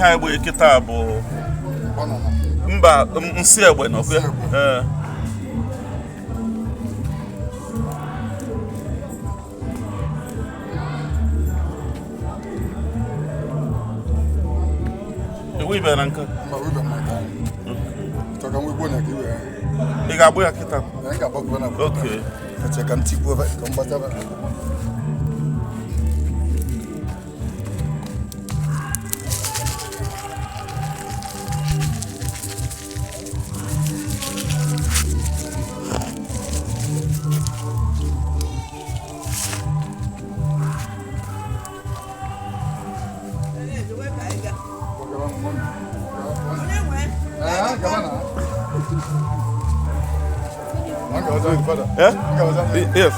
Ihe anyị gbe kịta bụ mba nsị egbe na ọkụ ya. Ee. Ewu ibe na nke ị ga-agbụ ya kịta? Okay. Ka m tikwuo ka m gbataba. Eh? Yes.